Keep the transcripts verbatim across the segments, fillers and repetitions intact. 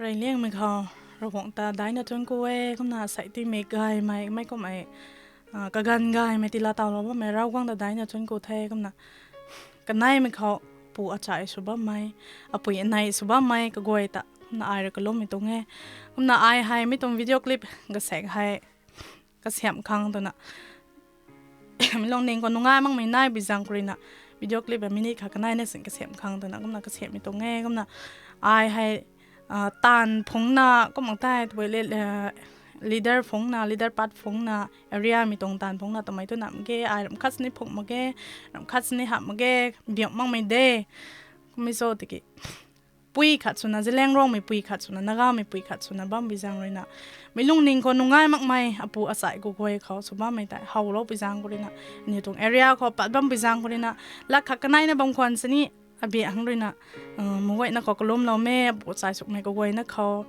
Reyliangmei khou, Ravguangc ta daina thuanc ku e. Kumna sei timei gaymei, mei kummei, kaganv gaymei tiilat tawlou bammei Ravguangc ta daina thuanc ku the. Kumna kaneimei khou, pu achai sw bammei, apui anei sw bammei kaguay ta kumna ai rui kalummei tuang e. Kumna ai hei mi tuang video clip kasaek hei kasiamh khang twna mi lungning khou nungai makmei nai bi zaeng khou ruina, video clip a minute khat kanei na sin kasiamh khang twna kumna kasiamhmei tuang e. Kumna ai hei taanv phungcna kum mak tei tabui le, leader phungcna, leader pat phungcna, area mei tuang taanv phungcna twmei tu nam ge, ai ramh khat sini phungc mak ge, ramh khat sini hamh mak ge, biam makmei de. Kummei cho tiki pui khat swna, Zeliangrongmei pui khat swna, Nagamei pui khat swna bam bi zaeng ruina, mi lungning khou nungai makmei apu achai kaguay khou sw bammei tei howlou bi zaeng khou ruina, aniu tuang area khou pat bam bi zaeng khou ruina, lat khat kanei na bam khwan sini, abi hang ruina, muguayna khou kalumlou me, apu achai sukmei kaguayna khou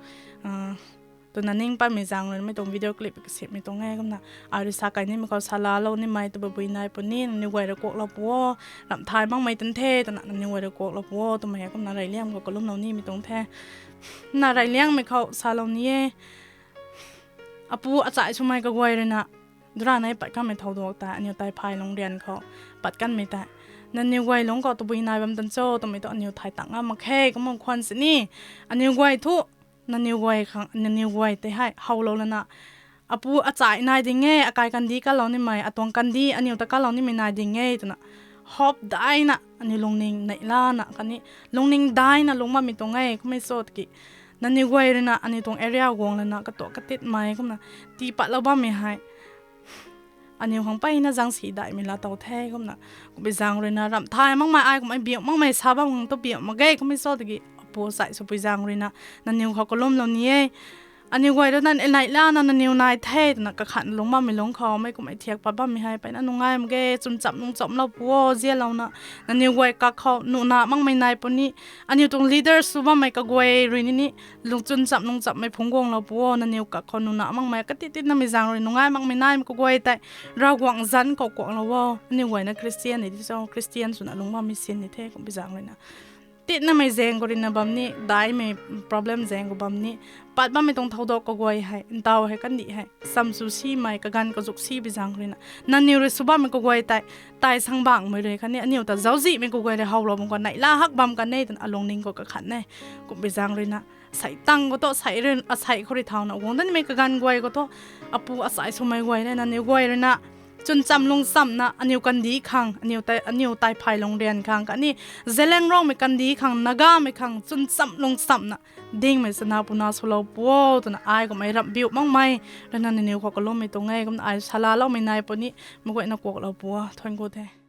twna ning patmei zaeng ruina mei tuang video clip kasiamhmei tuang e. Kumna ai rui sa kai nimei khou salalou nimei tabui bui nai puni, nangniw guay rui kuaklou pu o, ramh thay makmei tan the twna nangniw guay rui kuaklou pu o twmei hei kumna Reyliang khou kalumlou nimei tuang the. Na Reyliangmei khou salou ni e, apu achai swmei kaguay ruina, dura nei pat kanmei thau duak tei aniu Taiphay Lungrian khou pat kanmei tei, nangniw guay lungc khou tabui nai bam tan cho twmei tu aniu thay tang ngam mak khe. Kumna khwan sini, aniw guay thu, nangniw guay khang, nangniw guay tei hei howlou lana, apu achai nai ding e, akai kandih kalou nimei, atuang kandih aniu ta kalou nimei nai ding e twna hope daina aniu lungning neihlana khatni lungning daina lungc bammei tuang e. Kummei cho tiki, nangniw guay ruina aniu tuang area guang lana katuak katitmei kumna tii patlou bammei hei aniu khang mpeyna zaengsi daihmei laa tow the. Kumna kumbi zaeng ruina ramh thay makmei, ai kummei biam makmei sa bam khang tu biam mak ge. Kummei cho tiki apu achai swpui zaeng ruina, nangniw khou kalumlou ni e. Aniw guay ruina neihlana nangniw nai the twna kakhan lungc bammei lungc khou mei kummei thiak pat bammei hei mpeyna nungai mak ge. Chwn chamv lungc chamvlou pu o, zianlouna nangniw guay kak khou nuhna makmei nai puni, aniu tuang leader sw bammei kaguay rui ni ni, lung chwn chamv lungc chamvmei phungc guanglou pu o. Nangniw kak khou nuhna makmei kati tinamei zaeng rui nungai makmei naimei kaguay tei Ravguangc zanc khou kuaklou o. Aniw guayna Christian ni di cho, Christian swna lungc bammei sin ni the. Kumbi zaeng ruina tinamei zaeng khou ruina bam ni, daihmei problem zaeng khou bam ni, pat bammei tuang thau duak kaguay hei, ntaw hei kandih hei cham sw simei, kaganv kazuk si bi zaeng khou ruina, nangniw rui sw bammei kaguay tei, tai sangbangmei rui khatni aniu ta zauczihmei kaguay rui howlou bam khou neihla hak bam kan e twna alungning khou kakhan e. Kumbi zaeng ruina, sei tang khou thu, sei rui, asei khou rui thauna guang danimei kaganv guay khou thu, apu achai swmei guay rui, nangniw guay ruina chwn chamv lungc chamvna aniu kandih khang, aniu Tai, aniu Taiphay Lungrian khang khatni Zeliangrongmei kandih khang, Nagamei khang chwn chamv lungc chamvna dingmei chana puna swlou pu o twna ai kummei ramh biu makmei ruina nangniw khou kalummei tuang e. Kumna ai salaloumei nai puni, muguayna kuaklou pu o. Thuanc ku the.